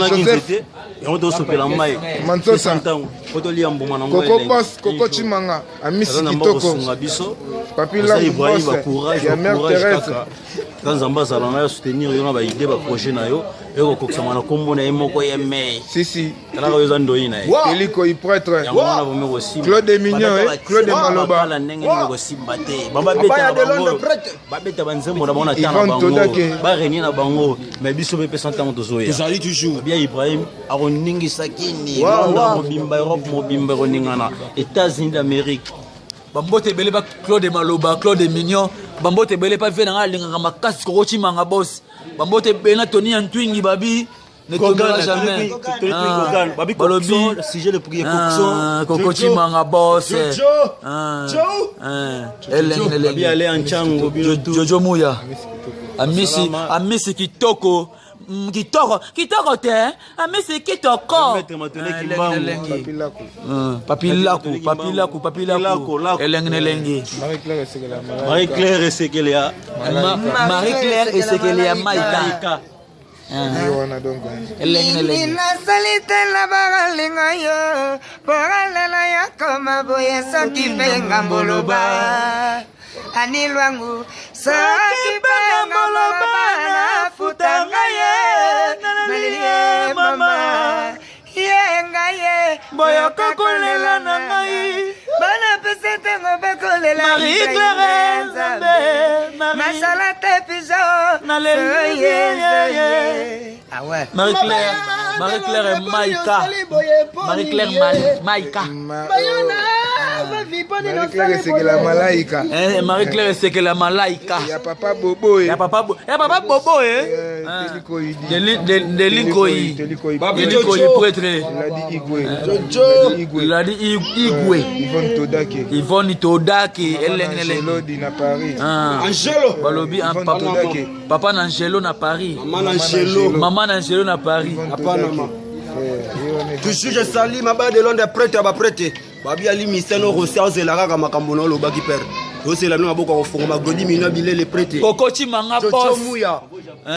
Tolonaki nzete yango, tosopela mai Mansosa. Ntango po tolia mbuma nango. Koko Boss, Koko Chimanga, Amisi Kitoko. Kosunga biso. Papi Oza Laku Ibrahim, Boss, bacourage. ya Mère Bacourage Thérèse. kaka. Ka Nzambe azala na yo, soutenir yo na baide, baprojet na yo ekokokisama na nkombo na ye moko ye mei. Sisi. Talaka, oyo eza ndoi na ye. Teliko Iprêtre. Yango wana vomi kosimba. Claude Mignon, Claude Maloba. Bakala ndenge nini kosimba te. Bababeta na bango, babeta banzembo na bango na temps na Yvonne bango, Todake. barenie na bango, mais biso mpe pesa ntango, tozoya. Tozali toujours. Bia Ibrahim akoningisa kini, Londres mobimba, Europe mobimba ekoningana, États-Unis d'Amérique. Bambote ebele pa Claude Maloba, Claude Mignon. Bambote ebele pa ve na ngai alingaka makasi, Kokotimanga Bos. Bambote ebele na Tony ya Ntwingi, babi ne tombera jamais. Ah, babi balobi Coxon, sujet de prière. Ah, Coxon. Kokotimanga Bos. Jojo. Ah, Joe. ah, elengi na Babi elengi. ale anchango bino tu. Jojo Muya, Amisi. Salama. Amisi kitoko. Kitoko, kitoko te, Amisi kitoko. Maître Matone Ah, elengi Kimbangu. na elengi. Papi Laku. Papi Laku, Papi Laku, Papi Laku, Laku. Laku. Elengi na elengi. Marie Claire Esekela Malaika. Marie Claire Esekele ya Marie Claire Esekele ya Maika. Ika. Ye wana donc. Elengi na elengi. Nasali te na bakalinga yo, bokalela yakoma boye, soki mpe ngambo loba ani lwangu, soki mpe ngambo loba nafuta ngai ye, naleli ye mama ye ngai ye. Boyoka kolela na ngai. Bana pesa ntango bakolela. Marie Claire Nzambe, Marie- Masala te pigeon. Naleli ye, ye, ye. Ah ouais. Marie Claire, Marie Claire Maika, Marie Claire Maika. Marie Claire Esekela Malaika. Eh, Marie Claire Esekela Malaika. Ya Papa Bobo. Ya papa ya Papa Bobo, eh. Eh, Ah. Teliko Idi. Delikoi. Teliko Igwe. Babi Delikoi Jojo. prêtre. Ladi Igwe. Jojo. Ladi Igwe. Ladi Igwe. Yvonne Todake. Yvonne Todake, elengi na Angelo elengi. di na Paris. Ah. Angelo. Balobi un Yvonne papa Todake. Papa na Angelo na Paris. Mama Angelo. Mama na Angelo na Paris. Yvonne Papa Todake. Nama. Eh, ye wana Yvonne. Toujours je sali mabaya de Londres, prêtre ya baprêtre. Babi ali misano rosi, azela kaka makambo na olobaki pere, ozela bino maboko akofongoma. Glodi Mino, bilele prêtre. Kokoti manga Jojo boss. Muya.